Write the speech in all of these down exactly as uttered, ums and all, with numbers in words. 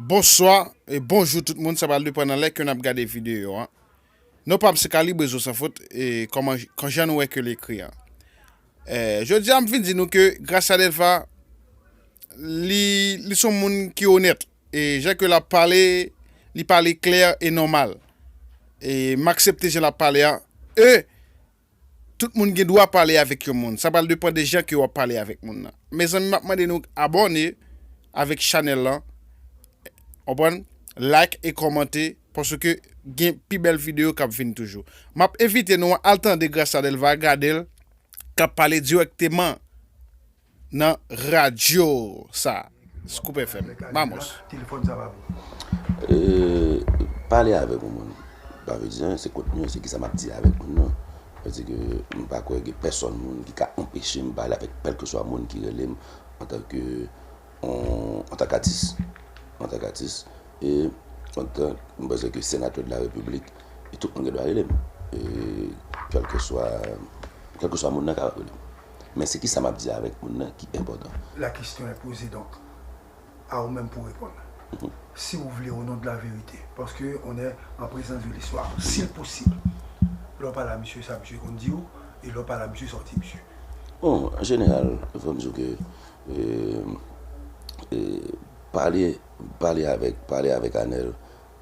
Bonswa e bonjou tout moun, sa pral depann nan lè ke n ap gade videyo a. Non pa m se Kalibre Zo San Fot, e kòman, kon jan nou wè ke l ekri a. E, jodi a, m vin di nou ke Gracia Delva, li, li se yon moun ki onèt. E jan ke l ap pale, li pale klè e nòmal. E m aksepte jan l ap pale a. E tout moun gen dwa pale avèk yon moun. Sa pral depann de jan ke w ap pale avèk moun nan. Mezanmi, m ap mande nou abòne avèk chanèl lan. Konprann? Like e kòmante, paske gen pi bèl videyo k ap vin toujou. M ap envite nou al tande Gracia Delva, gade l, k ap pale dirèkteman nan radyo sa, Scoop F M. Mamos. Telefòn sa pa bon. E, pale avèk yon moun pa vle di anyen, se kontni an, se kisa m ap di avèk moun nan. Sa vle di ke m pa kwè gen pèsòn moun ki ka anpeche m pale avèk kèlkeswa moun ki rele m antanke, antanke atis. Antanke atis. E antan, m panse ke senatè de la repiblik, e tout moun gen dwa rele m. E kèlkeswa, kèlkeswa moun nan kapab rele m. Men se kisa m ap di avèk moun nan ki enpòtan. La question est posée donc, à ou menm pou reponn. Si ou vle, au nom de la vérité, parce que on est en présence de l'histoire, s'il est possible, lè w pale a misye, sa misye konn di w, e lè w pale a misye, sa w di misye. Bon, an jeneral, fò m di w ke, e, e, pale, pale avèk, pale avèk Anèl,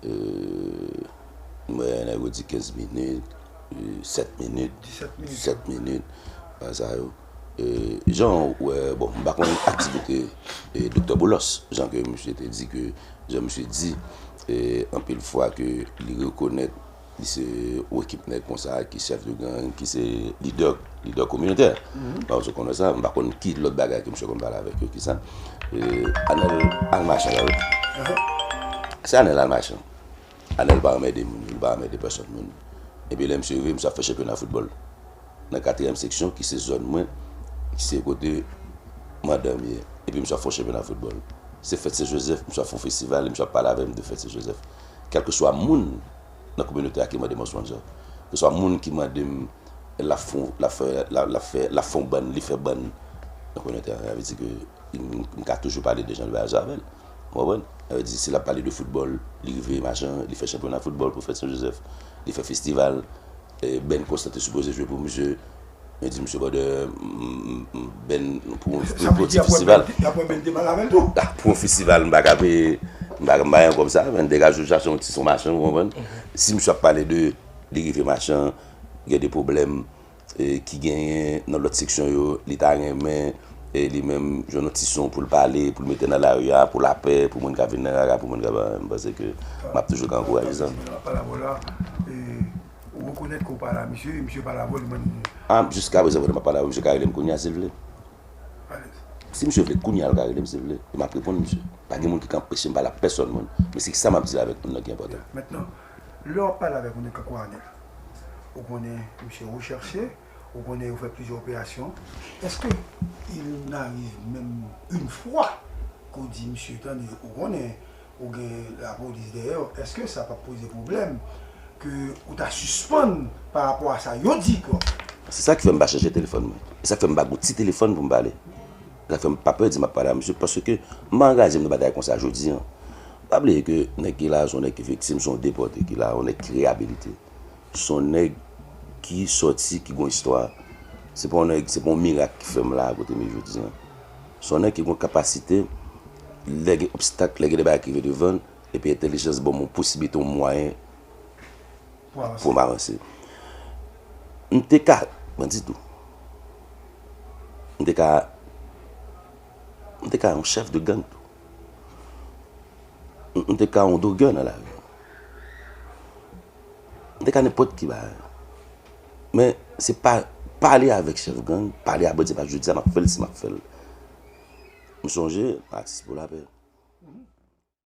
e, mwen, nèg yo di kenz minit, e, sèt minit, disèt minit, bagay sa yo. E, jan w wè, bon, m pa konn aktivite, e, Doktè Boulos, jan ke misye te di ke, jan misye di, e, anpil fwa ke li rekonèt li se yon ekip nèg konsa ki chèf de gang, ki se lidè, lidè kominotè. Donk, ou konnen sa, m pa konn ki lòt bagay ke misye konn pale avèk yo, ki sa. E, Anèl al machan la, wi. Se Anèl al machan. Anèl pa anmède moun, li pa anmède pèsòn moun. Epi lè misye rive, misye ap fè chanpyona foutbòl nan katriyèm seksyon, ki se zòn mwen, ki se kote madanm ye. Epi misye ap fè yon chanpyona foutbòl. Se fèt Sen Jozèf, misye ap fè yon festival, e misye ap pale avè m de fèt Sen Jozèf. Kèlkeswa moun nan kominote a ki mande m yon sponsò, kèlkeswa moun ki mande m, l ap fè, l ap fè, l ap fè, l ap fè yon bann, li fè bann nan kominote a, sa vle di ke m, m ka toujou pale de jan de bagay sa avè l. Ou konprann? Sa vle di, si l ap pale de foutbòl, li rive machan, li fè chanpyona foutbòl pou fèt Sen Jozèf, li fè festival, e, Ben Constant te sipoze jwe pou misye, men di misye brother, m, m, m, Ben, pou, pou, pou ti festival. Ah, pou yon festival, m pa ka peye, m pa, m pa gen kòb sa, men degaje w chache yon ti son machan, ou konprann? Si misye ap pale de, li rive machan, gen de pwoblèm, e, ki genyen nan lòt seksyon yo, li ta renmen, e, li menm jwenn yon ti son pou l pale, pou l mete nan lari a, pou lapè, pou moun ka vin nan lari a, pou moun ka, m panse ke m ap toujou ka ankouraje sa. Ou rekonèt ke w pale a misye, e misye pale avè w, li mande. Ah, jiska prezan, pandan m ap pale avè w, misye ka rele m kounye a, si l vle. Si misye vle, kounye a, l ka rele m, si l vle. E m ap reponn misye. Pa gen moun ki ka anpeche m pale a pèsòn moun. Men se sa m ap di la avèk moun nan ki enpòtan. Mentnan, lè w ap pale avèk yon nèg tankou Anèl, ou konnen misye rechèche, ou konnen yo fè plizyè operasyon. Èske il n'arrive menm une fois ke w di misye, tande, ou konnen, ou gen lapolis dèyè w, èske sa p ap poze pwoblèm ke ou ta sispann pa rapò a sa yo di ke w ap fè? Se sa ki fè m pa chanje telefòn mwen. E sa k fè m pa gen yon ti telefòn pou m pale. Sa k fè m pa pè di m ap pale a misye, paske m pa angaje m nan batay konsa jodi a. Pa bliye ke nèg ki la a se yon nèg ki viktim, se yon depòte ki la a, yon nèg ki reyabilite. Se yon nèg ki sòti, ki gen yon istwa. Se pa yon nèg, se pa yon mirak ki fè m la a kote m ye jodi a. Se yon nèg ki gen yon kapasite, lè gen obstak, lè gen de bagay ki rive devan l, epi entèlijans ban m yon posiblite, yon mwayen pou m avanse. M te ka bandi tou. M te ka, m te ka yon chèf de gang tou. M, m te ka yon dogè nan lari. M te ka nenpòt ki bagay. Men se pa pale avèk chèf gang, pale a bandi, se pa jodi a m ap fè l, si m ap fè l. M sonje, atis pou lapè.